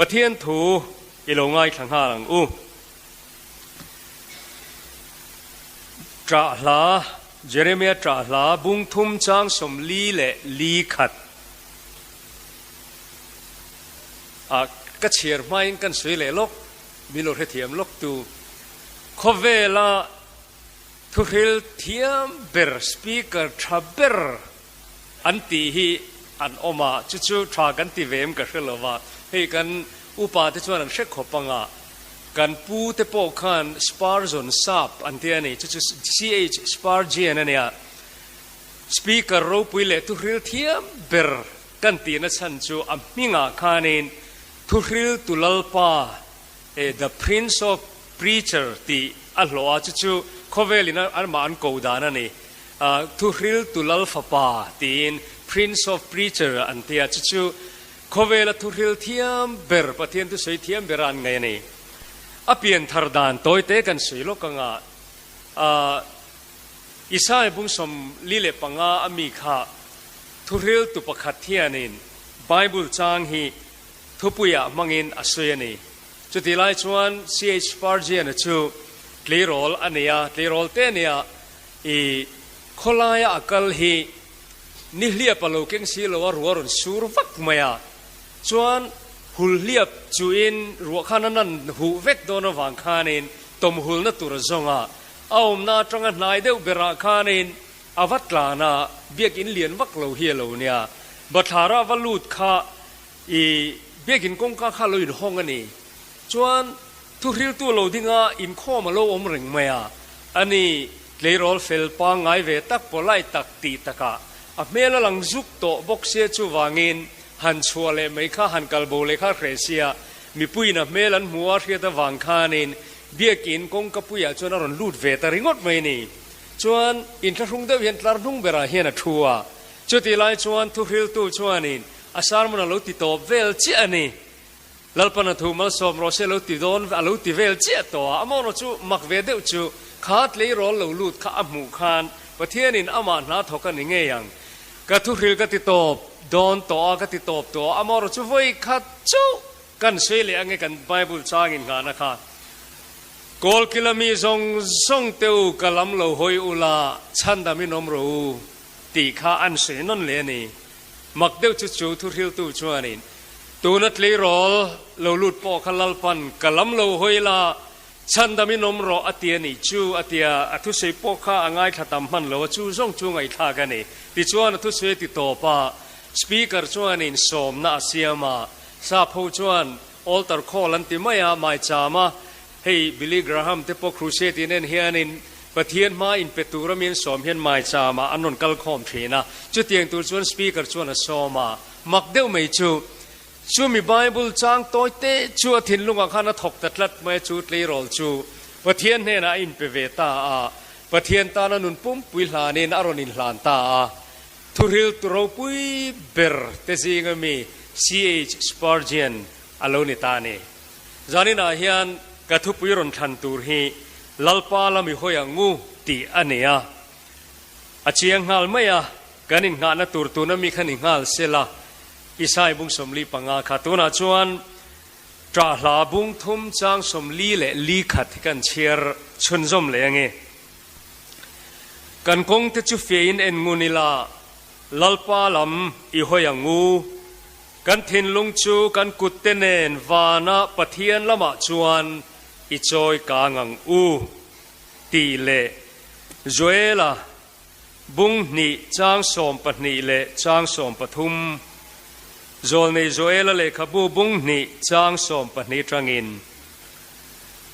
Pathian thu i lo ngaithla nghal ang u. Ṭah hla, Jeremia ṭah hla bung thum chang 44 leh khat ah ka chhiar hmain kan sawi leh lawk, min lo hrethiam lawk tu. Khawvela thuhril thiam ber, speaker ṭha ber an tih hi an awm a, chu chu tha kan ti ve em ka hre lo va, hei kan upa te chuan an hre khawp ang a, kan pu te pawh khan Spurgeon sap an ti a ni, chu chu CH Spurgeon a nia, Speaker ropui leh thuhril thiam ber kan tihna chhan chu a hmingah khanin Thuhril tu Lalpa, The Prince of Preacher tih a hlawh a, chu chu khawvelin amah an ko dan a ni. Thuhril tu Lal Fapa tiin Prince of Preacher an ti a, chu chu khawvela thuhril thiam ber, Pathian thusawi thiam bera an ngaih a ni. A pian thar dan tawite kan sawi lawk ang a, Isai bung 45 a mi kha thuhril tu pakhat hianin Bible chang hi thupuiah hmangin a sawi a ni. Chutih lai chuan CH Spurgeon-a chu tleirawl a nei a, tleirawl te a nei a, i khawlaia a kal hi ni hliap a lo keng si lo a, ruah a rawn sur vak mai a, chuan hul hliap chuin ruah khan a nan huh vek dawn avang khanin tawm hulna tur a zawng a, a awmna atanga hnai deuh berah khanin a va tlan a, biakin lian vak lo hi a lo nia, bathlara va lut kha I biakin kawngka kha lo inhawng a ni. Chuan thuhriltu lo dinga inkhawm a lo awm reng mai a. A ni, tleirawl fel pangngai ve tak polite tak tih takah a hmel a lang zuk tawh bawk sia chuvangin han chhuah leh mai kha han kal bo leh kha hreh sia mipuiin a hmel an hmu a hriat avang khanin biakin kawngka puiah chuan a rawn lut ve ta ringawt mai a ni. Chuan inthlahrung deuh hian tlar hnung berah hian a thu a. Chutih lai chuan thuhriltu chuanin A sermon a lo ti tawp vel chiah a ni. Lalpan a thu malsawm rawh se a lo ti dawn a lo ti vel chiah tawh a. Amaherawh chu mak ve deuh chu kha tleirawl lo lut kha a hmuh khan Pathianin amah hna thawk a ni ngei ang. Ka thuhril ka ti tawp dawn tawh a, ka ti tawp tawh a. Amaherawh chu vawi khat chu kan sawi leh ange kan Bible changin nghahna kha. Kawlkila mi zawng zawng te u ka lam lo hawi ula chhandam in awm rawh u tih kha an sawi nawn leh a ni. Mak deuh chu chu thuhriltu chuanin, Tuna tleirawl lo lut pawh kha Lalpan ka lam lo hawi la, chhandam in awm rawh a ti a nih chu, a ti a, a thusawi pawh kha a ngaithla tam hman lo a, chu zawng chu ngaihthlak a ni. Tichuan a thusawi a ti tawp a, Speaker chuanin sawmna a siam a, sap ho chuan altar call an ti mai a, maicham a, Hei Billy Graham te pawh crusade in en hianin Pathian hma inpe tura mi an sawm hian maicham-ah an rawn kal khawm thin a, chutiang tur chuan speaker chuan a sawm a, mak deuh mai chu chumi Bible chang tawi te chu a thinlungah khan a thawk ta tlat mai a, chu tleirawl chu Pathian hnenah a inpe ve ta a, Pathian tana nun pumpui hlanin a rawn inhlan ta a, thuhril tu ropui ber te zinga mi CH Spurgeon a lo ni ta a ni. Zaninah hian ka thupui rawn thlan tur hi Lalpa la mi hawi ang u tih a ni a. A chiang nghal mai a, kan innghahna tur tuna mi kha ni nghal sela, Isai bung 45 kha tunah chuan ṭah hla bung thum chang 44 hi kan chhiar chhunzawm leh ange. Kan kawngte chu fiahin en ngun ila, Lalpa lam i hawi ang u. Kan thinlung chu kan kutte nen vana Pathian lamah chuan i chawi kang ang u, tih leh Joela bung hnih chang 12 leh chang 13, Zawlnei Joela lehkhabu bung hnih chang 12 tangin,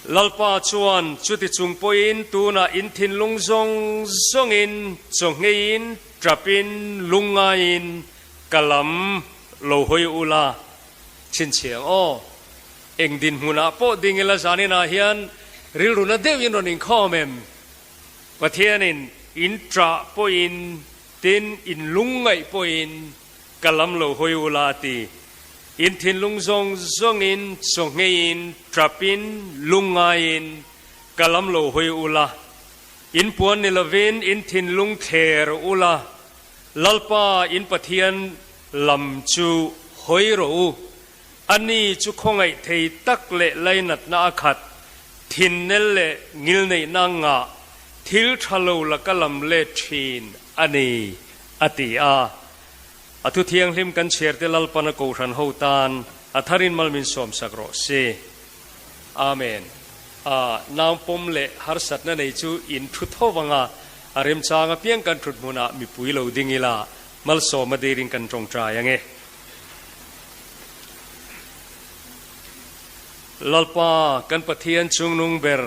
Lalpa chuan chuti chung pawhin tunah in thinlung zawng zawngin chawngheiin tapin lungngaiin Ka lam lo hawi ula chhinchhiang aw. Eng dinhmunah pawh ding ila zaninah hian rilruna deuhin rawn inkhawm em? Pathianin in ṭah pawhin tin in lungngaih pawhin ka lam lo hawi ula a ti. In thinlung zawng zawngin chawngheiin ṭapin lungngaiin ka lam lo hawi ula. In puan ni lovin in thinlung thler ula. Lalpa in Pathian lam chu hawi rawh u. Ani chu khawngaih thei tak leh lainatna a khat, thinnel leh ngilneihna ngah, thil tha lo laka lam let thin a ni, a ti a. A thu thianghlim kan chhiarte Lalpana Kohhran ho tan a tharin mal min sawmsak rawh se. Amen. A naupawm leh harsatna nei chu in thu tho vanga a remchang apiang kan thut hmunah mipui lo ding ila malsawm a dirin kan tawngtai ange. Lalpa kan Pathian chungnung ber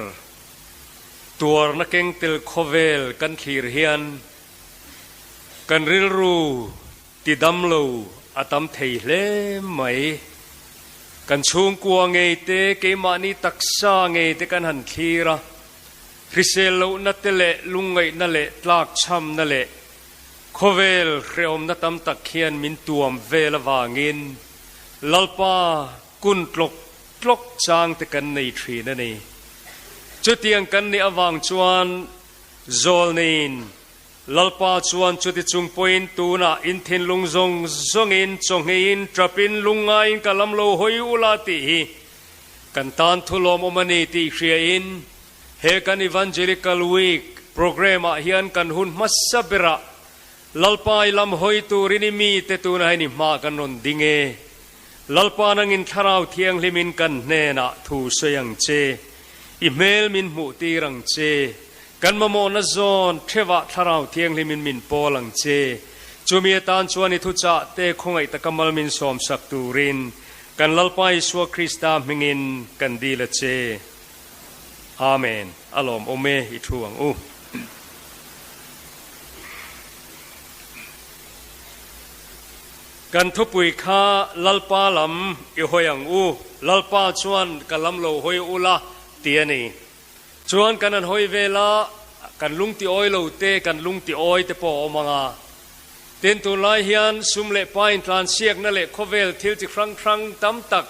tuarna keng tel khawvel kan thlir hian kan rilru Ti dam lo a tam thei hle mai. Kan chhungkua ngei te, keimahni taksa ngei te kan han thlir a, hrisel lohna te leh lungngaihna leh tlakchhamna leh khawvel hrehawmna tam tak hian min tuam vel avangin Lalpa kun tlawk tlawk chang te kan nei thin a ni. Chutiang kan nih avang chuan zawlneiin Lalpa chuan chuti chung pawhin tunah in thinlung zawng zawngin chawngeiin ṭapin lungngaiin ka lam lo hawi ula tih hi kan tan thu lawmawm a ni tih hriain he kan Evangelical Week program ah hian kan hun hmasa berah Lalpa i lam hawi turin i mite tunah hian i hma kan rawn ding e. Lalpa nangin Thlarau Thianghlimin kan hnenah thu sawi ang che, i hmel min hmuh tir ang che. Kan mamawhna zawn theuhah Thlarau Thianghlimin min pawl ang che. Chumi atan chuan i thuchah te khawngaih taka mal min sawmsak turin kan Lalpa Isua Krista hmingin kan dil a che. Amen. A lawmawm e, i thu ang u. Kan thupui kha Lalpa lam i hawi ang u, Lalpa chuan ka lam lo hawi ula ti a ni. Chuan kan han hawi vel a, kan lung ti awi lo te, kan lung ti awi te pawh a awm ang a. Tin, tunlai hian sum leh pa intlansiakna leh khawvel thil chi hrang hrang tam tak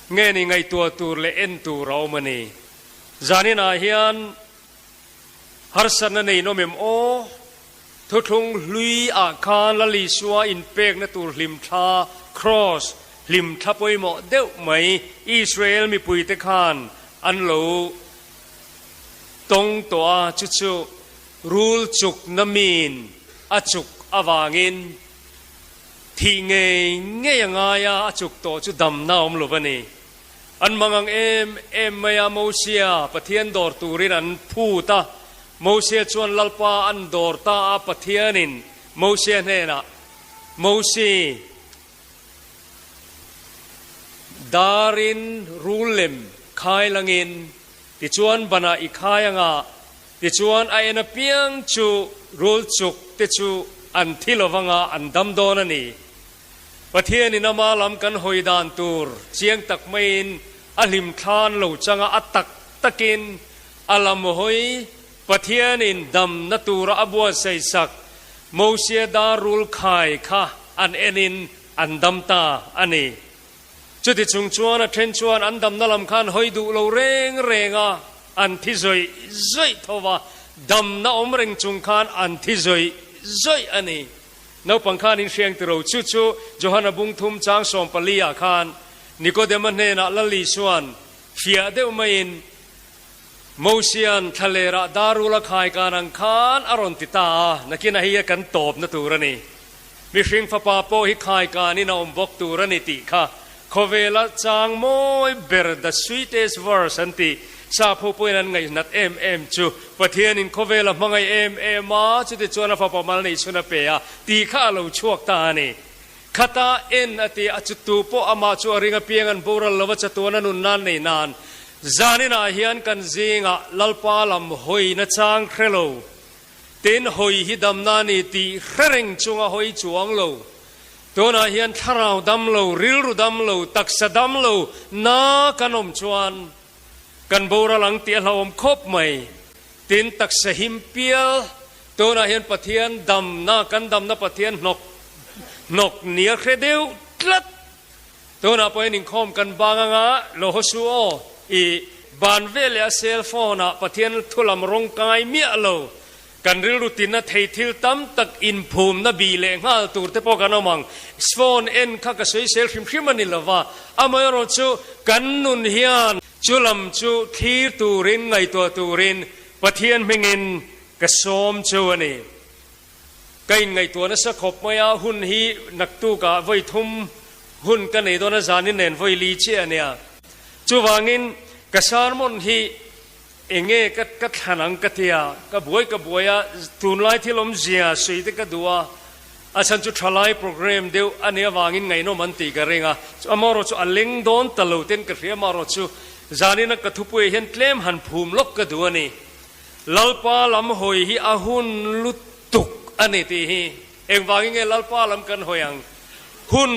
nge ni ngaihtuah tur leh en tur a awm a ni. Zaninah hian harsatna nei nawm em aw? Thuthlung hlui ah khan Lal Isua inpekna tur hlimthla, cross, hlimthla pawimawh deuh mai Israel mipuite khan an lo tawng tawh a, chu chu rul chukna min a chuk avangin thih ngei ngei a ngai a, a chuk tawh chu damna awm lo va ni. An mangang em em mai a, Mosia Pathian dawr turin an phut a, Mosia chuan Lalpa an dawr ta a, Pathianin Mosia hnenah, Mosi, Darin rul lem khai langin tichuan banah i khai anga, tichuan a en apiang chu rul chuk te chu an thi lovanga an dam dawn a ni. Pathianin ama lam kan hawi dan tur chiang tak maiin a hlim thlan lo changa a tak takin a lam hawi Pathianin damna tura a buatsaih sak Mosia dar rul khai kha an enin an dam ta a ni. Chuti chung chuan a then chuan an damna lam khan hawi duh lo reng reng a, an thi zawih zawih tho va, damna awm reng chung khan an thi zawih zawih a ni. Naupang khan in hriang tiro chu chu Johana bung thum chang 14 ah khan Nikodema hnenah Lal Isuan fiah deuh maiin Mosian thlalerah darul a khai kan ang khan a rawn ti ta a, nakinah hi a kan tawpna tur a ni. Mihring fapa pawh hi khai kanin a awm bawk tur a ni tih kha khawvela chang mawi ber the sweetest verse an tih sapho pawhin an ngaihnat em em chu Pathianin khawvela hmangaih em em a, chutichuan a fapa mal neih chhun a pe a tih kha a lo chhuak ta a ni. Khata en a ti a, chutu pawh amah chu a ring apiang an boral lova chatuan a nun nan nei nan zaninah hian kan zingah Lalpa lam hawina chang hre lo Tin, hawi hi damna a ni tih hre reng chunga hawi chuang lo. Tunah hian thlarau dam lo, rilru dam lo, taksa dam lo na kan awm chuan kan boral ang tih a hlauhawm khawp mai. Tin, taksa him pial, tunah hian Pathian damna, kan damna Pathian hnawk hnawk nia hre deuh tlat. Tunah pawhin inkhawm kan bang anga lo haw su aw, i ban veleh a cell phone ah Pathian thu lam rawng kai miah lo. Kan rilru tina thei thil tam tak inphumna bih leh nghal tur te pawh kan awm ang. Phone en kha ka sawisel hrim hrim a ni lo va, amaherawh chu kan nun hian chu lam chu thlir turin ngaihtuah turin Pathian hmingin ka sawm chu a ni. Ka inngaihtuah nasa khawp mai a, hun hi naktukah vawi thum hun ka nei dawn a, zanin nen vawi li chiah a nia. Chuvangin ka sermon hi Enge ka ka thlan ang ka tia, ka buai ka buai a, tunlai thil awmzia sawi te ka duh a, a chhan chu thalai programme deuh a nih avangin ngaihnawm an tih ka ring a, amaherawh chu a leng dawn ta lo ten ka hria, amaherawh chu zanina ka thupuiah hian tlem han phum lawk ka duh a ni. Lalpa lam hawi hi a hun lutuk a ni tih hi engvangin nge Lalpa lam kan hawi ang? Hun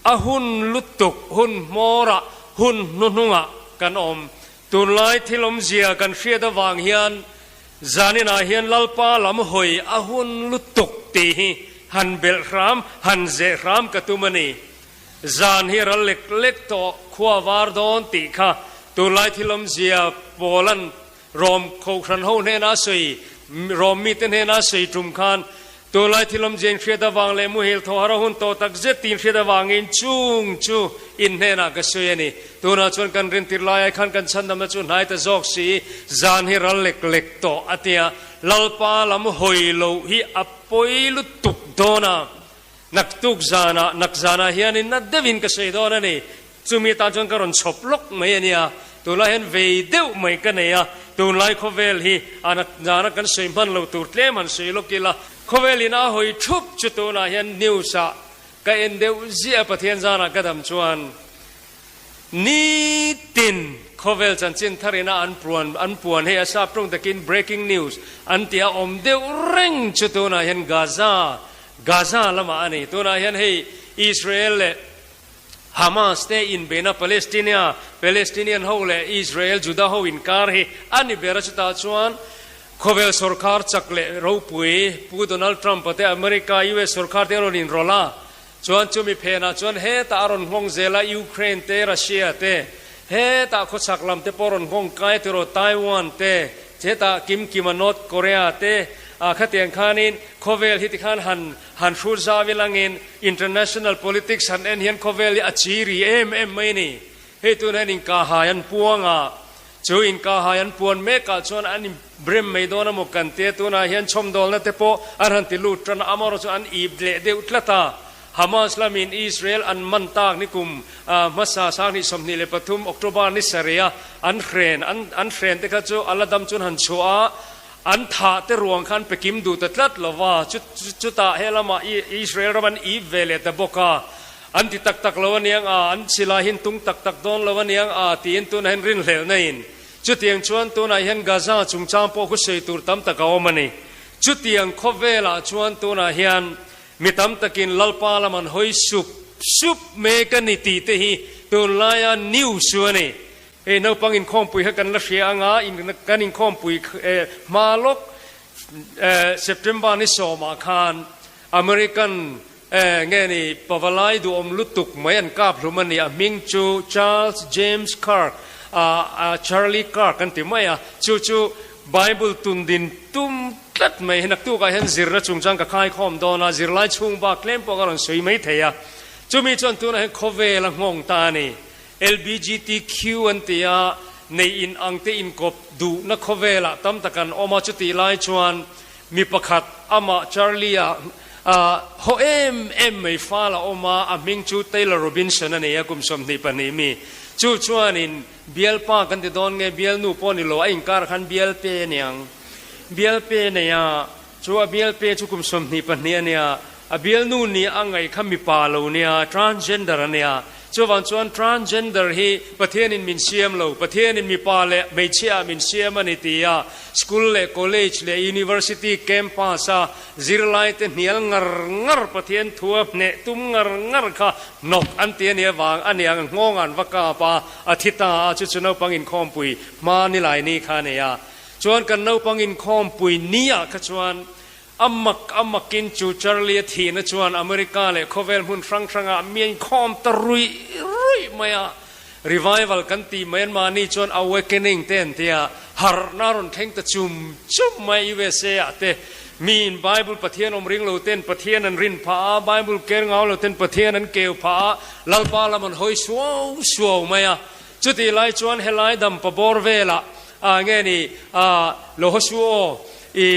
a hun lutuk, hun hmawrah, hun hnuhnungah kan awm. Tunlai thil awmzia kan hriat avang hian zaninah hian Lalpa lam hawi a hun lutuk tih hi han belh hram, han zeh hram ka tum a ni. Zan hi ral lek lek tawh khua var dawn tih kha tunlai thil awmzia Paula'n Rom Kohhran ho hnena sawi, Rom mite hnena sawi tum khan Tunlai thil awmzia inhriat avang leh muhil thaw har a hun tawh tak zet tih inhriat avangin chung chu in hnenah ka sawi a ni. Tunah chuan kan rintir lai ai khan kan chhandamna chu hnai ta zawk si, zan hi ral lek lek tawh a tia. Lalpa lam hawi loh hi a pawi lutuk dawn a, naktuk zanah, nak zanah hianin na deuhin ka sawi dawn a ni. Chumi atan chuan ka rawn chhawp lawk mai a nia, tunlai hian vei deuh mai ka nei a, tunlai khawvel hi a nana kan sawi hman lo tur tlem han sawi lawk ila, khawvel in a hawi thup chu tunah hian news ah ka en deuh ziah a, Pathian zanah ka dam chuan nitin khawvel chanchin thar ina an puan an puan hei a sap tawng takin breaking news an tih a awm deuh reng chu tunah hian Gaza Gaza lamah a ni, tunah hian hei Israel leh Hamas te inbeihna Palestinia, Palestinian ho leh Israel, Juda ho inkar hi a ni ber a, chutah chuan khawvel sorkar chak leh ropui Pu Donald Trump-a te America, US sorkar te a rawn inrawlh a, chuan chumi phenah chuan hetah a rawn nghawng zel a, Ukraine te, Russia te, hetah khawchhak lam te pawh a rawn nghawng kai tiraw, Taiwan te, hetah kim kima North Korea te, ah khatiang khanin khawvel hi tikhan han Han hrut zau ilangin international politics han en hian khawvel hi a chi ri em em mai a ni. Hei tun hian inkahhai an puang a, chu inkahhai an puan mekah chuan an inbrem mai dawn a maw kan tia, tunah hian chhawmdawlna te pawh an han ti lut tan a, amaherawh chu an ip leh deuh tlat a. Hamas lamin Israel an man tak ni kum hmasa 2023 October ni sarih a an hren an hren te kha chu a la dam chuan han chhuah a, An thah te ruang khan pe kim duh ta tlat lo va, chutah he lamah Israel ram an ip ve leh ta bawk a, an ti tak tak lo aniang a, an silai hi an tung tak tak dawn lo aniang a tiin tunah hian rinhlelhna in chutiang chuan tunah hian Gaza chungchang pawh khu sawi tur tam tak a awm a ni. Chutiang khawvelah chuan tunah hian mi tam takin Lalpa lam an hawi sup sup mek a ni tih te hi tunlaia news chu a ni. Hei naupang inkhawmpui kha kan la hria anga kan inkhawmpui hma lawk September ni sawmah khan American nge ni pavalai duhawm lutuk mai an kap hlum a ni. A hming chu Charles James Kirk, Charlie Kirk an ti mai a, chu chu Bible tundin tum tlat mai hi naktukah hian zirna chungchang ka khaikhawm dawn a, zirlai chhung bak tlem pawh ka rawn sawi mai thei a. Chumi chuan tunah hian khawvel a nghawng ta a ni. LBGTQ an ti a, nei in ang te inkawp duhna khawvelah tam tak an awm a, chutih lai chuan mi pakhat amah Charlie-a haw em em mai fal a awm a, a hming chu Taylor Robinson a ni a, kum 22 mi. Chu chuanin bialpa kan ti dawn nge bialnu pawh ni lo, a inkar khan bialpe a niang. Bialpe nei a, chu a bialpe chu kum 22 a nia, a bialnu nia a ngaih kha mipa lo nia, transgender a nia. Chuvang chuan transgender hi Pathianin min siam lo, Pathianin mipa leh hmeichhia min siam a ni ti a, school leh college leh university campus a zirlaite hnial ngar ngar Pathian thu a hneh tum ngar ngar kha hnawk an ti a nih avang a niang nghawng an va kap a, a thi ta a, chu chu naupang inkhawmpui hma ni lai ni kha a nei a. Chuan kan naupang inkhawmpui ni ah kha chuan A mak a makin chu Charlie a thihna chuan America leh khawvel hmun hrang hrangah mi a inkhawm ta ruih ruih mai a. Revival kan tih mai anmahni chuan awakening te an ti a. Harhna a rawn thleng ta chum chum mai USA ah te miin Bible Pathian awm ring lo ten Pathian an rin phah a, Bible ker ngau lo ten Pathian an keu phah a, Lalpa lam an hawi suau suau mai a. Chutih lai chuan helai dampa bawr velah ah nge ni ah lo haw su aw i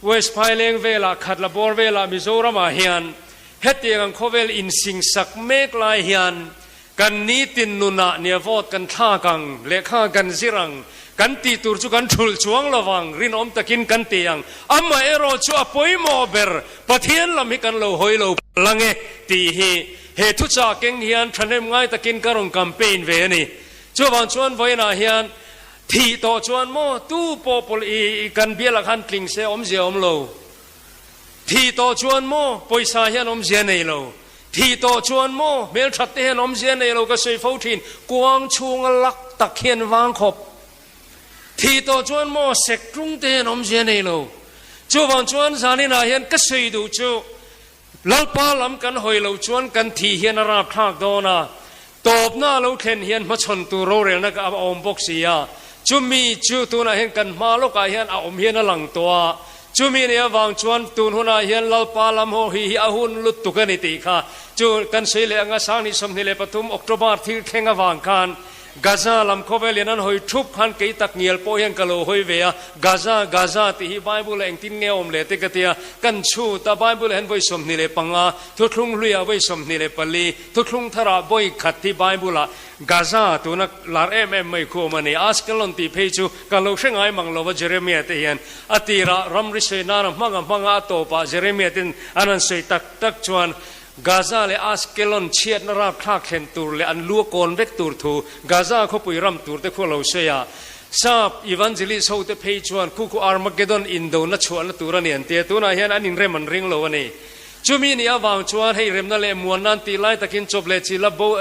West Phaileng velah Khatla bawr velah Mizoram ah hian hetiang ang khawvel insingsak mek lai hian Kan nitin nunah nia vote kan thlak ang, lehkha kan zir ang, kan tih tur chu kan thulh chuang lo vang, rinawm takin kan ti ang. Amaherawh chu a pawimawh ber, Pathian lam hi kan lo hawi lo lang e tih hi he thuchah keng hian thahnem ngai takin ka rawn campaign ve a ni. Chuvang chuan vawiinah hian thih tawh chuan maw tu pawh pawlh i kan bialah khan tling se awmzia awm lo. Thih tawh chuan maw pawisa hian awmzia nei lo. Thih tawh chuan maw hmelthat te hian awmzia nei lo ka sawi fo thin, kuang chhunga lak tak hian vang khawp. Thih tawh chuan maw sek tlung te hian awmzia nei lo. Chuvang chuan zaninah hian ka sawi duh chu Lalpa lam kan hawi loh chuan kan thih hian a rapthlak dawn a, tawpna a lo thlen hian hmachhawn tur rorelna a awm bawk si a, chumi chu tunah hian kan hma lawkah hian a awm hian a lang tawh a, chumi nih avang chuan tun hunah hian Lalpa lam haw hi hi a hun lutuk a ni tih kha chu kan sawi leh anga 2023 October thil thleng avang khan Gaza lam khawvel in an hawi thup khan kei tak ngial pawh hian ka lo hawi ve a, Gaza, Gaza tih hi Bible ah engtin nge a awm le te ka ti a, kan chhut a, Bible ah hian vawi 25, thuthlung hluiah vawi 24, thuthlung tharah vawi khat hi Bible ah Gaza tuna lar em em mai khu awm a ni. Askelon tih phei chu ka lo hre ngai mang lo va Jeremiah te hian a tirah ramri sawi nana hmang a hmang a, a tawpah Jeremiah ten an han sawi tak tak chuan Gaza leh Ashkelon chhiatna rapthlak thlen tur leh an lu a kawn vek tur thu Gaza khawpui ram tur te khu a lo sawi a. Sap evangelist ho te phei chuan khu khu Armageddon indona chhuahna tur a ni an ti a, tunah hian an inrem an ring lo a ni. Chumi nih avang chuan hei remna leh muanna an tih lai takin chawp leh chi la bo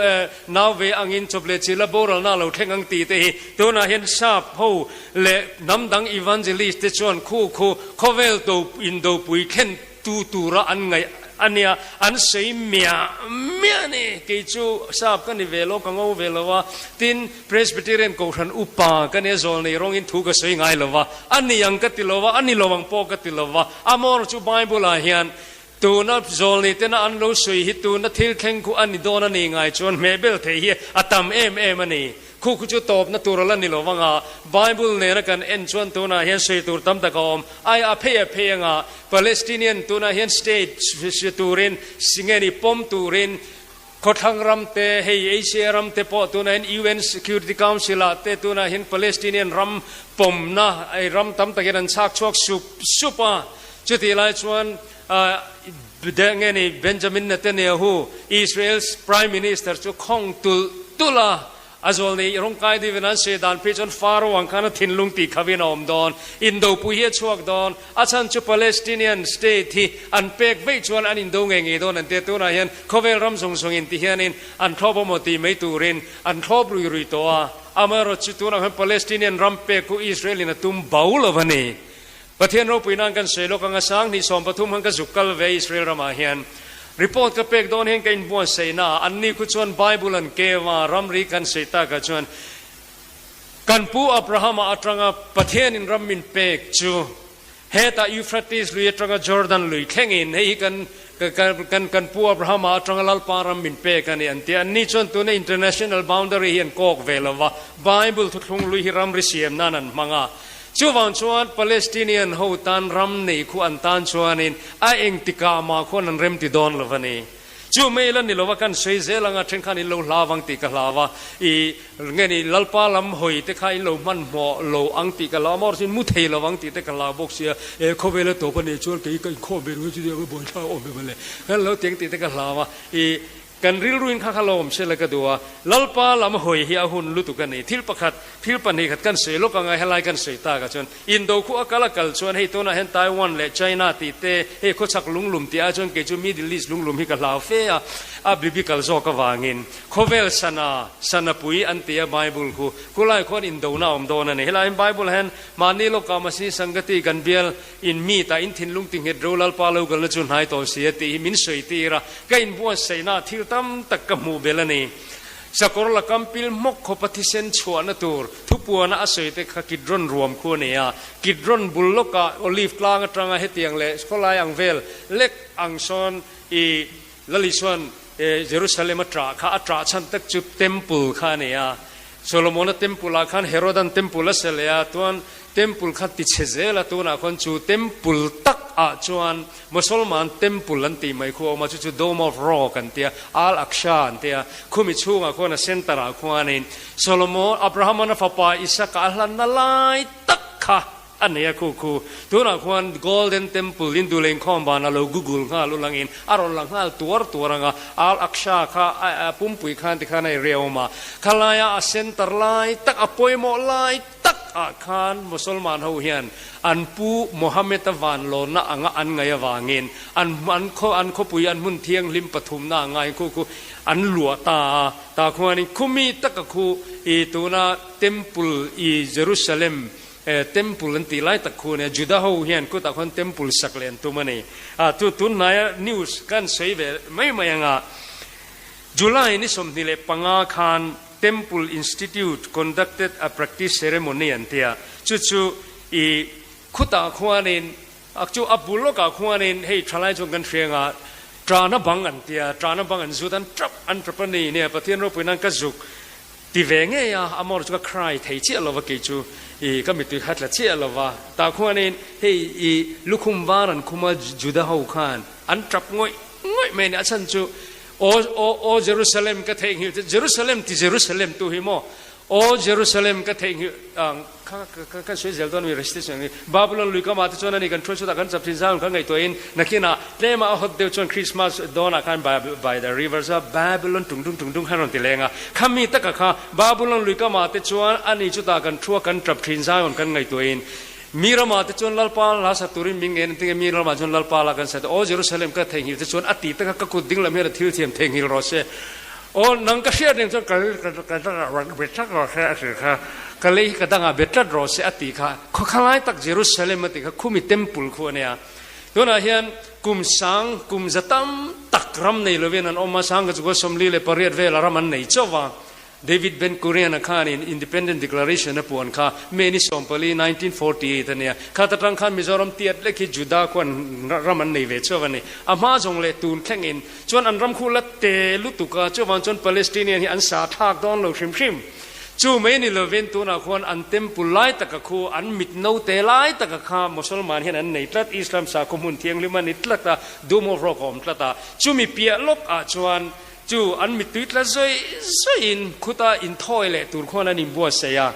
nau ve angin chawp leh chi la boralna a lo thleng ang tih te hi tunah hian sap ho leh hnam dang evangelist te chuan khu khu khawvel do indopui thlen Tu tura an ngaih a nia, an sawi miah miah a ni. Kei chu sap ka ni ve lo, ka ngo ve lo a. Tin, Presbyterian Kohhran upa ka nia, zawl nei rawngin thu ka sawi ngai lo va. A ni ang ka ti lo va, a ni lo ang pawh ka ti lo va. Amawr chu Bible-ah hian tuna zawl nei tena an lo sawi hi tuna thil thleng khu a ni dawn a ni ngai chuan hmehbel theih hi a tam em em a ni. Khu khu chu tawpna tur a la ni lo vang a, Bible nena kan en chuan tunah hian sawi tur tam tak a awm. Ai a phei a phei anga Palestinian tunah hian state si turin si nge ni pawm turin khawthlang ram te hei Asia ram te pawh tunah hian UN Security Council ah te tunah hian Palestinian ram pawmna ei ram tam takin an chhak chhuak sup sup a. Chutih lai chuan nge ni Benjamin Netanyahu Israel's Prime Minister chu khawng tulh tulh a, a zawl nei rawngkai deuhin an sawi dan phei chuan Pharaoh ang khan a thinlung tih khavin a awm dawn, indopui hi a chhuak dawn, a chhan chu Palestinian state hi an pek veih chuan an indo ngei ngei dawn an ti a, tunah hian khawvel ram zawng zawng in ti hianin an thlawp awm aw tih mai turin an thlawp rui rui tawh a, amaherawhchu chu tunah hian Palestinian ram pek khu Israel in a tum bo lo a ni. Pathian ropui nan kan sawi lawk anga 2013 han ka zuk kal ve Israel ramah hian report ka pek dawn hian ka inbuatsaih na ah anni khu chuan Bible an keu a ramri kan sawi tak ah chuan kan pu Abrahama atanga Pathian in ram min pek chu hetah Euphrates lui atanga Jordan lui thleng in hei hi kan kan kan pu Abrahama atanga Lalpa ram min pek a ni an ti a anni chuan tuna international boundary hi an kawk ve lova Bible thuthlung lui hi ramri siam nan an hmang a. Chuvang chuan Palestinian ho tan ram nei khu an tan chuanin a engtikah mah khuan an remti dawn lo a ni. Chu mai la ni lova kan sawi zel anga then khan in lo hlau ang tih ka hlau a, i nge ni Lalpa lam hawi te kha in lo hmanhmawh lo ang tih ka hlau a, mahse mu thei lo ang tih te ka hlau bawk sia, e khawvela tawp a nih chuan kei ka inkhawm ve ringawt chu nia ka buaithlak awm em le, kan lo ti ang tih te ka hlau a, i Kan rilruin kha kha lawm se la ka duh a, Lalpa lam hawi hi a hun lutuk a ni. Thil pakhat, thil pahnih khat kan sawi lawk anga helai kan sawi tak ah chuan indo khu a kal a kal chuan hei tunah hian Taiwan leh China tih te, hei khawchhak lunglum tih ah chuan kei chu Middle East lunglum hi ka hlau fe a, a biblical zawk avangin khawvel sana, sana pui an ti a Bible khu, khulai khuan indona a awm dawn a ni. Helai hian Bible hian mahni lawkah Masi Sangati kan bial In mi ta in thinlung ti nghet ro Lalpa lo kalna chu hnai tawh si a tih hi min sawi tir a, ka inbuatsaihna ah thil tam tak ka hmuh belh a ni. Sakawr la kam pil hmawk khawpa thisen chhuahna tur thupuana a sawi te kha Kidron ruam khu a nei a. Kidron bul lawkah Olive tlang atanga hetiang leh khawlai ang vel lek ang sawn i Lali chuan Jerusalem a ṭah kha a ṭah chhan tak chu Temple kha a nei a. Solomona Temple ah khan Herodan Temple a se leh a, chuan Temple kha ti chhe zel a, tunah khawn chu Temple tak ah chuan Mosolman Temple an tih mai khu a awm a, chu chu Dome of Rock an tia, Al Aqsa an tia, khumi chhungah khuan a center ah khuanin Solomon, Abraham-an a fapa Isaka a hlanna lai tak kha A nei a khu khu. Tunah khuan Golden Temple in duh lengkhawm van a lo google nghal u langin a rawn la nghal tuar tuar ang a, Al Aqsa kha a pumpui khan tikhan a area awm a, khalaia a center lai tak a pawimawh lai tak ah khan Mosolman ho hian an pu Mohammed-a van lawnna anga an ngaih avangin an an khaw an khawpui an hmun thianghlim pathumna a ngai khu khu an luah ta a, tah khuanin khumi taka khu i tuna Temple i Jerusalem Temple an tih lai tak khu a nia, Juda ho hian kutah khuan temple sak leh an tum a ni. A chu tun hnaia news kan sawi ve mai mai anga July ni 25 khan Temple Institute conducted a practice ceremony an tia, chu chu i khutah khuanin a chu a bul lawkah khuanin hei thalai chuan kan hria anga Ṭana bang an tia, ṭana bang an zut an ṭap an ṭap a ni nia, Pathian ropui nan ka zuk Ti ve ngei a, a mawr chu ka cry thei chiah lo va kei chu i ka mittui kha tla chiah lo va. Tah khuanin hei i lukhum var an khum a Juda ho khan an tap ngawih ngawih mai a ni. A chhan chu Aw aw aw Jerusalem ka theihnghilh che Jerusalem ti Jerusalem tu hi maw Aw Jerusalem ka theihnghilh ang kha ka kan sawi zel dawn a mi recitation hi Babylon lui kamah te chuan a ni kan thuai chutah kan chap thin zau kan ngaihtuahin nakinah Tlema a hot deuh chuan Christmas dawnah khan by the rivers of Babylon tung dung tung dung khan rawn ti leng a. Khami taka kha Babylon lui kamah te chuan ani chutah kan thu a kan tap thin Zion kan ngaihtuahin mi ramah te chuan Lalpa la sa turin min ngen tinge mi ramah chuan Lalpa la kan sa te aw Jerusalem ka theihnghilh te chuan a ti taka ka kut ding lam hian a thil thiam theihnghilh rawh se aw nang ka hriat reng chuan ka ka dangah bet tlat rawh se a ti kha ka lei hi ka dangah bet tlat rawh se a ti kha khawkhalai tak Jerusalem a ti kha khumi temple khu a nia. Tunah hian kum sang, kum za tam tak ram nei lovin an awm a, sangha chu 48 vela ram an nei chauh va. David Ben Gurion-a khanin Independent Declaration a puan kha May ni 14, 1948 a nia. Khat atang khan Mizoram tiat lek hi Juda khuan ram an nei ve chauh a ni. A hma zawng leh tun thlengin chuan an ram khu la te lutuk a, chuvang chuan Palestinian hi an sa thlak dawn lo hrim hrim. Chu mai ni lovin tunah khuan an temple lai taka khu an mit note lai taka kha Mosolman hian an nei tlat, Islam sakhaw hmun thianghlim a ni tlat a, Dome of Rock a awm tlat a. Chumi piah lawk ah chuan chu an mittui tla zawih zawihin khuta inthawi leh tur khuan an inbuatsaih a.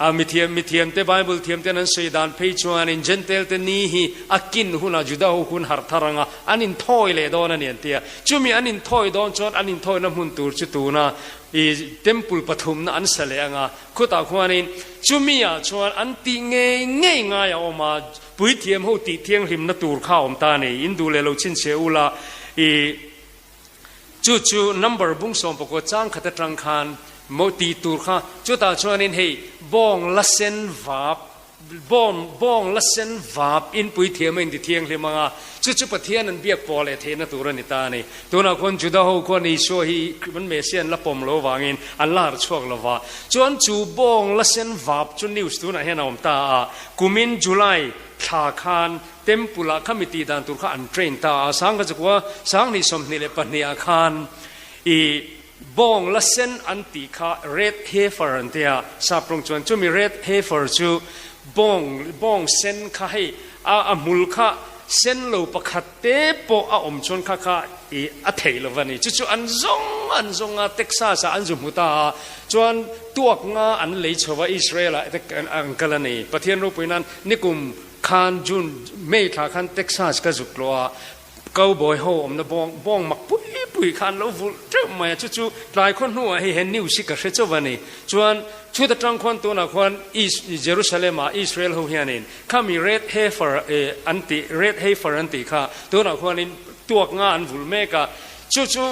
A mithiam mithiam te Bible thiam ten an sawi dan phei chuanin Gentile te ni hi a kin hunah Juda ho hun harh thar anga an inthawi leh dawn a ni an ti a. Chumi an inthawi dawn chuan an inthawina hmun tur chu tuna I temple pathumna an sa leh anga, khutah khuanin chumi ah chuan an tih ngei ngei ngai a awm a, puithiam ho tih thianghlimna tur kha a awm ta a ni, in duh leh lo chhinchhiah ula, i chu chu number bung 19 chang khat atang khan maw tih tur kha, chutah chuanin hei bawng la sen vap Bawng, bawng la sen vap in puithiam a inti thianghlim ang a, chu chu Pathian an biak pawh leh theihna tur a ni ta a ni. Tunah khuan Juda ho khuan Isua hi an Messiah an la pawm lo vangin an la harh chhuak lo va. Chuan chu bawng la sen vap chu news tunah hian a awm ta a, kumin July thla khan Temple ah khami tih dan tur kha an train ta a, 1922 ah khan i Bawng la sen an tih kha red heifer an tia, sap rawng chuan chumi red heifer chu bawng bawng sen kha hei a a hmul kha sen lo pakhat te pawh a awm chuan kha kha i a theih lo va ni. Chu chu an zawng an zawng a, Texas ah an zu hmu ta a, chuan tuak nga an lei chho va Israel ah te an kal a ni. Pathian ropui nan nikum khan June May thla khan Texas ka zuk tlawh a, Cowboy ho awmna bawng bawng mak pui pui kha an lo vulh teuh mai a, chu chu tlai khaw hnuah hei he news hi ka hre chauh a ni. Chuan chhut atang khuan tunah khuan Is Jerusalem ah Israel ho hianin khami red heifer eh an tih red heifer an tih kha tunah khuanin tuak nga an vulh mek a, chu chu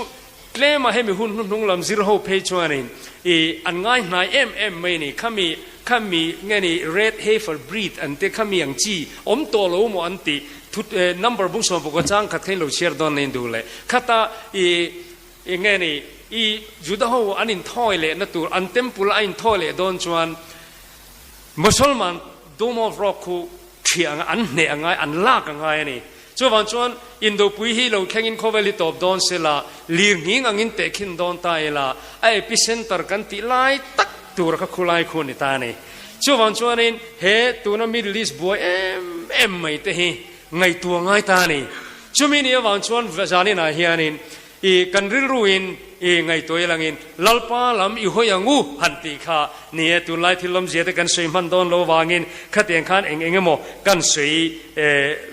tlema hemi hun hnuhnung lam zir ho phei chuanin ih an ngai hnai em em mai a ni. Khami khami nge ni red heifer breed an tih khami ang chi awm tawh lo maw an tih Thu number bung 19 chang khat kha in lo chhiar dawn nei duh leh khata i i nge ni I Juda ho an inthawi lehna tur, an temple a inthawi leh dawn chuan Mosolman Dome of Rock khu ṭhiah anga an hneh a ngai, an lak a ngai a ni. Chuvang chuan Indopui hi lo thlengin khawvel hi tawp dawn se la, lirnghing angin tehkhin dawn ta ila, a epicenter kan tih lai tak tur kha khulai khu a ni ta a ni. Chuvang chuanin he tuna Middle East buai em em mai te hi ngaihtuah ngai ta a ni. Chumi ni avang chuan zaninah hianin I kan rilruin i ngaihtuah ilangin Lalpa lam i hawi ang u han tih kha ni e. Tunlai thil lawmzia te kan sawi hman dawn lo vangin khatiang khan eng eng emaw kan sawi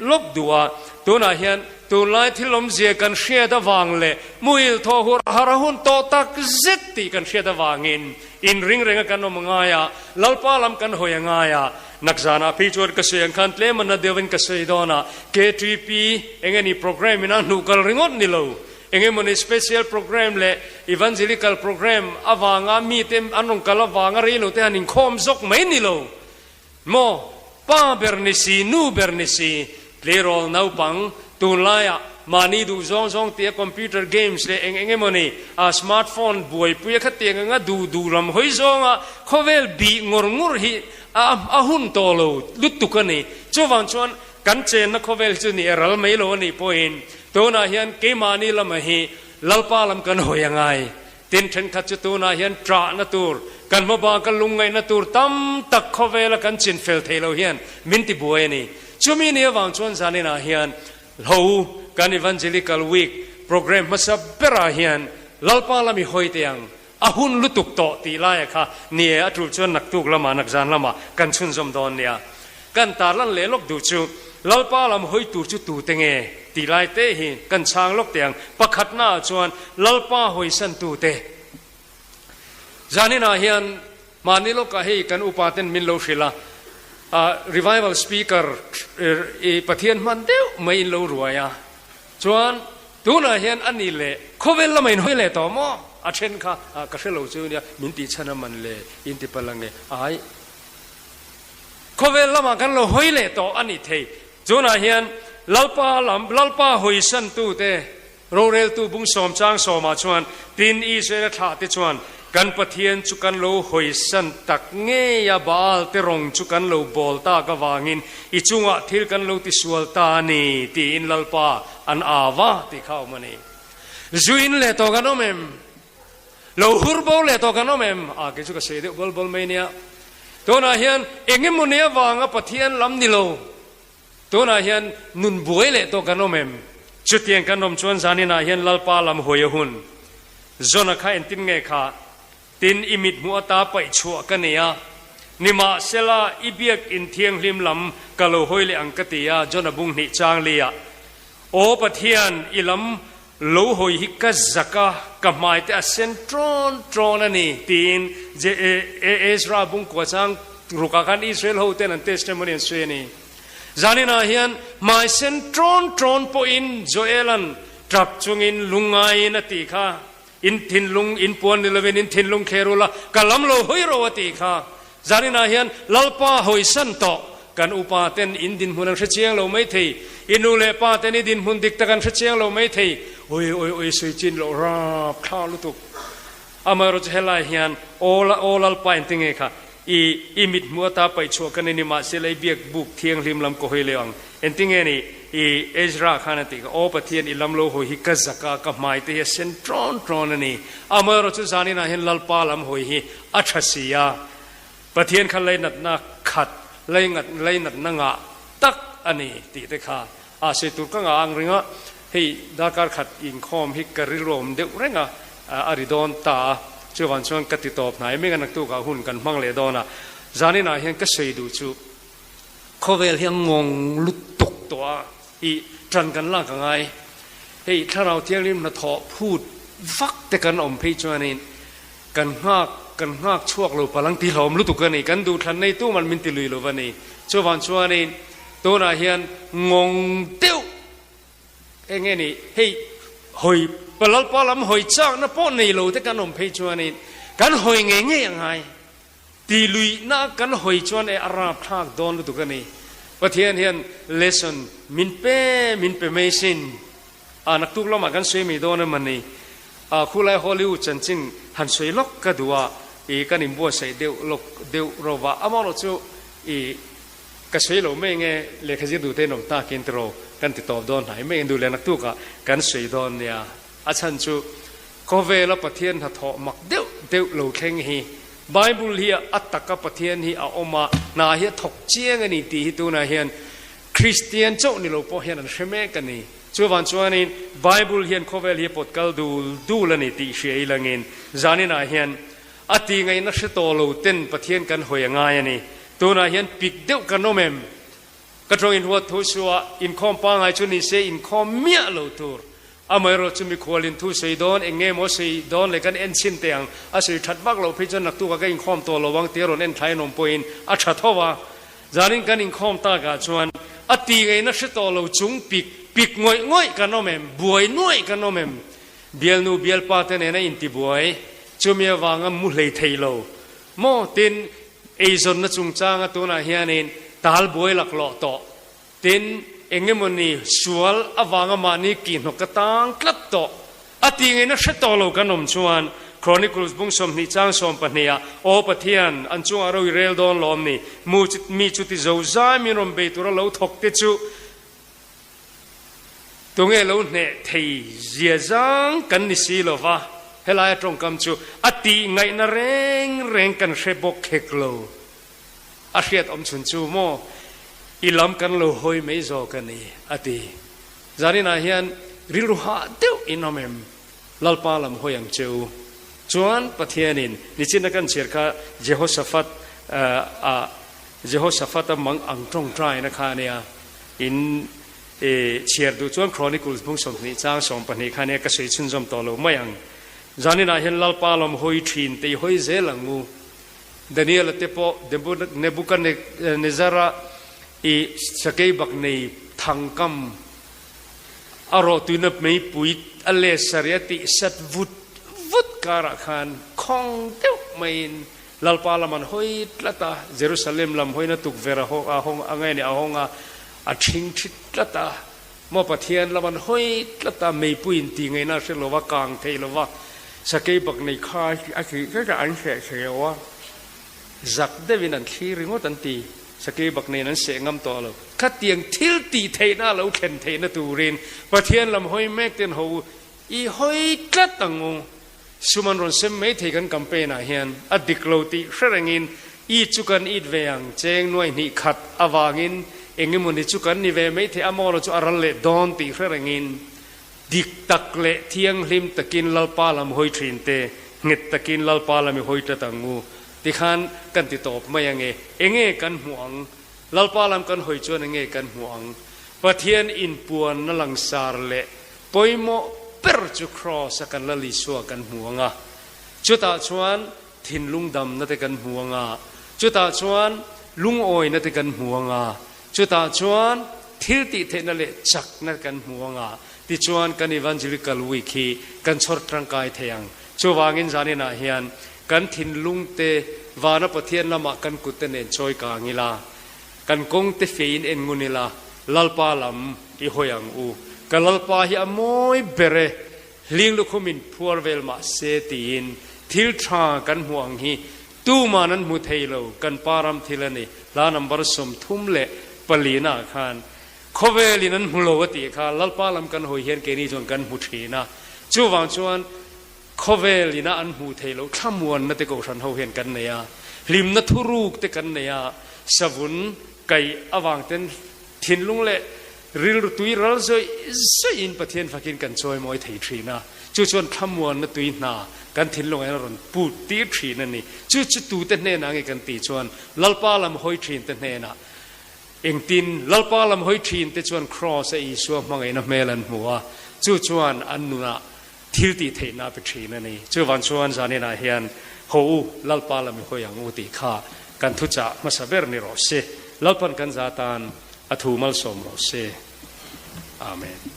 lawk duh a. Tunah hian tunlai thil lawmzia kan hriat avang leh muhil thaw hur har a hun tawh tak zet tih kan hriat avangin inring renga kan awm a ngai a, Lalpa lam kan hawi a ngai a. Nakzanah phei chuan ka sawi ang khan tlem a na deuhin ka sawi dawn a, KTP eng eng ni program in a hnuh kal ringawt ni lo, eng emawni special program leh evangelical program avanga mite an rawn kal avanga rei lo te han inkhawm zawk mai ni lo maw? Pa ber ni si, nu ber ni si, tleirawl naupang tunlaiah mahni duh zawng zawng tia computer games leh eng eng emawni a smartphone buaipui a khatiang anga duh duh lam hawi zawnga khawvel bih ngawr ngawr hi A hun tawh lo lutuk a ni. Chuvang chuan kan chenna khawvel hi chu ni e ral mai lo a nih pawhin tunah hian keimahni lama hi Lalpa lam kan hawi a ngai. Tin thenkhat chu tunah hian ṭahna tur, kan hmabaka lungngaihna tur tam tak khawvela kan chinfel thei lo hian min ti buai a ni. Chumi ni avang chuan zaninah hian Ho kan Evangelical Week programme hmasa berah hian Lalpa lam i hawi teh ang. A hun lutuk tawh tih laia kha ni e, a tul chuan naktuk lamah, nakzan lamah kan chhunzawm dawn nia. Kan tarlan leh lawk duh chu Lalpa lam hawi tur chu tute nge tih lai te hi kan chhang lawk teh ang. Pakhatnaah chuan Lalpa hawisan tute. Zaninah hian mahni lawkah hei kan upa ten min lo hrilh a, revival speaker i Pathian hman deuh mai in lo ruai a, Chuan tunah hian a ni leh khawvel lama in hawi leh tawh maw? A then kha ka hre lo chu nia, min tih chhan a man le in ti palh ange. Ai, khawvel lamah kan lo hawi leh tawh a ni thei. Tunah hian Lalpa lam, Lalpa hawisantute roreltu bung sawm chang sawmah chuan tin Israel-a thlahte chuan Kan Pathian chu kan lo hawisan tak ngei a, Baal te rawng chu kan lo bawl tak avangin i chungah thil kan lo tisual ta a ni, tiin Lalpa an au a tih kha a awm a ni. Zu in leh tawh kan awm em? Lo hur bo leh tawh kan awm em? A, kei chu ka sawi deuh bawl bawl mai nia. Tunah hian eng emaw ni avanga Pathian lam ni lo, Tunah hian nun buai leh tawh kan awm em? Chutiang kan awm chuan zaninah hian Lalpa lam hawi a hun. Zona kha entin nge kha? Tin, i mit hmuh ata paih chhuah ka nei a, nimahsela i biak in thianghlim lam ka lo hawi leh ang ka ti a, Jona bung hnih chang li ah. Aw Pathian, i lam lo hawi hi ka zak a, ka hmai te a sen ṭawn ṭawn a ni, tiin Ezra bung kua chang rukah khan Israel ho ten an testimony an sawi a ni. Zaninah hian hmai sen ṭawn ṭawn pawhin Joel-a'n ṭap chungin lungngaiin a tih kha, In thinlung in puan ni lovin in thinlung thler ula, ka lam lo hawi ro a tih kha. Zaninah hian Lalpa hawisan tawh kan upa ten in dinhmun an hre chiang lo mai thei, i nu leh pa ten i dinhmun dik tak an hre chiang lo mai thei, oi oi oi sawi chin loh rap thla lutuk. Amaherawhchu helai hian aw aw Lalpa engti nge kha i i mit hmuh ata paih chhuah ka ni ni mahse lei biak buk thianghlim lam ka hawi leh ang engti nge ni i Ezra khan a tih kha aw Pathian i lam lo hawi hi ka zak a ka hmai te hi a sen ṭawn ṭawn a ni. Amaherawhchu zaninah hian Lalpa lam hawi hi A tha si a, Pathian kha leinatna khat, leingat, leinatna ngah tak a ni tih te kha a sawi tur ka ngah ang ring a, hei darkar khat inkhawm hi ka rilruam deuh reng a, a ri dawn ta a, chuvang chuan ka ti tawp hnai mek a, naktukah hun kan hmang leh dawn a, zaninah hian ka sawi duh chu khawvel hi a ngawng lutuk tawh a, i tan kan lak a ngai, hei thlarau thianghlim hnathawh phut vak te kan awm phei chuanin Kan nghak, kan nghak chhuak lo palang ti hlawm lutuk a ni. Kan duhthlan nei tu man min ti lui lo va ni. Chuvang chuanin tunah hian ngawng deuh eng nge ni hei hawi Lalpa lam hawi chakna pawh nei lo te kan awm phei chuanin kan hawi ngei ngei a ngai. Ti luihna kan hawi chuan e a rapthlak dawn lutuk a ni. Pathian hian lesson min pe, min pe mai sin. A naktuk lamah kan sawi mai dawn em a ni. Khulai Hollywood chanchin han sawi lawk ka duh a, i kan inbuatsaih deuh lawk deuh ro va, amaherawh chu i ka sawi lo mai nge lehkha zir duh te in awm takin tiraw kan ti tawp dawn hnai mai duh leh naktukah kan sawi dawn nia. A chhan chu khawvela Pathian hnathawh mak deuh deuh lo thleng hi Bible hi a taka Pathian hi a awm a, hna hi a thawk chiang a ni tih hi tunah hian Kristian chauh ni lo pawh hian an hre mek a ni. Chuvang chuanin Bible hian khawvel hi a pawt kal dul dul a ni tih hria ilangin zaninah hian a ti ngaihna hre tawh lo ten Pathian kan hawi a ngai a ni. Tunah hian pik deuh kan awm em? Ka tawng inhuat thu suah inkhawm pangai chu ni se inkhawm miah lo tur. Amaherawh chu mikhualin thu sawi dawn, eng nge maw sawi dawn leh kan en chhin teh ang, a sawi that vak loh phei chuan naktukah ka inkhawm tawh lo ang tia rawn en thlai an awm pawhin a tha tho a. Zanin kan inkhawm takah chuan a ti ngaihna hre tawh lo chung pik pik ngawih ngawih kan awm em? Buai nuaih kan awm em? Bialnu bialpa te nena intibuai chumi avanga mu hlei thei lo maw? Tin, eizawnna chungchanga tunah hianin tal buai laklawh tawh. Tin, engemawni sual avanga mahni kihhnawk ka tang tlat tawh a tih ngaihna hre tawh lo kan awm chuan Chronicles bung 20 chang 12 ah, Aw Pathian, an chungah ro i rel dawn lawm ni, mu mi chuti zo zai min rawn bei tura lo thawk te chu tunge lo hneh thei zia zang kan ni si lo va, helaia tawngkam chu a tih ngaihna reng reng kan hre bawk khek lo. A hriat awm chhun chu maw i lam kan lo hawi mai zawk a ni, a ti. Zaninah hian rilru hah deuh in awm em? Lalpa lam hawi ang che u. Chuan Pathianin nichina kan chhiar kha Jehoshaphat a Jehoshaphat-a mang ang tawngtaina kha a nia. In chhiar duh chuan Chronicles bung 20 chang 12 kha a nia, ka sawi chhunzawm tawh lo mai ang. Zaninah hian Lalpa lam hawi thin te i hawi zel ang u. Daniel-a te pawh Nebuchadnezzar-a i sakeibak nei thangkam a rawhtuina meipui a let sarih a tih sat vut vut karah khan khawng deuh maiin Lalpa lam an hawi tlat a, Jerusalem lam hawina tukverh a hawng a nge ni a hawng a, a ṭhing ṭhit tlat a. Maw Pathian lam an hawi tlat a, meipui in tih ngaihna a hre lo va, kang thei lo va, sakei bak nei kha a tih tlat a, an hreh thei lo a, zak deuhin an thlir ringawt an ti, sakei bak neiin an seh ngam tawh lo. Khatiang thil tih theihna a lo thlen theihna turin Pathian lam hawi mek ten ho i hawi tlat ang u. Sum an rawn sem mai thei kan campaign ah hian a dik lo tih hre rengin it chu kan it ve ang cheng nuai hnih khat avangin eng emawni chu kan ni ve mai thei a maw chu a ral leh dawn tih hre rengin dik tak leh thianghlim takin Lalpa lam hawi thin te nghet takin Lalpa lam i hawi tlat ang u tikhan kan ti tawp mai ange enge kan hmuh ang Lalpa lam kan hawi chuan enge kan hmuh ang Pathian inpuanna langsar leh Pawimawh ber chu Kraws a kan Lal Isua kan hmu ang a, chutah chuan thinlung damna te kan hmu ang a, chutah chuan lungawina te kan hmu ang a, chutah chuan thil tih theihna leh chakna kan hmu ang a, tichuan kan Evangelical Week hi kan chhawr tangkai thei ang. Chuvangin zaninah hian kan thinlung te vana Pathian lamah kan kut te nen chawi kang ila, Kan kawng te feiin en ngun ila, Lalpa lam i hawi ang u. Ka Lalpa hi a mawi ber e, hling lukhum in phuar vel mah se tiin thil tha kan hmuh ang hi tuman an hmu thei lo, kan pa ram thil a ni. Hla number 34 ah khan khawvel in an hmu lo a tih kha Lalpa lam kan hawi hian keini chuan kan hmu thin a, chuvang chuan Khawvel ina an hmuh theih loh thlamuanna te kohhran ho hian kan nei a, hlimna thuruk te kan nei a, savun kaih avang ten thinlung leh rilru tui ral zawih zawihin Pathian fakin kan chawimawi thei thin a, chu chuan thlamuanna tui hna kan thinlungah hian a rawn put tir thin a ni. Chu chu tute hnenah nge kan tih chuan Lalpa lam hawi thin te hnenah engtin Lalpa lam hawi thin te chuan Kraws a Isua hmangaihna hmel an hmu a, chu chuan an nunah Thil tih theihna pe thin a ni. Chuvan chuan zaninah hian haw u, Lalpa lam i hawi ang u tih kha kan thuchah hmasa ber ni rawh se. Lalpan kan za tan a thu malsawm rawh se. Amen.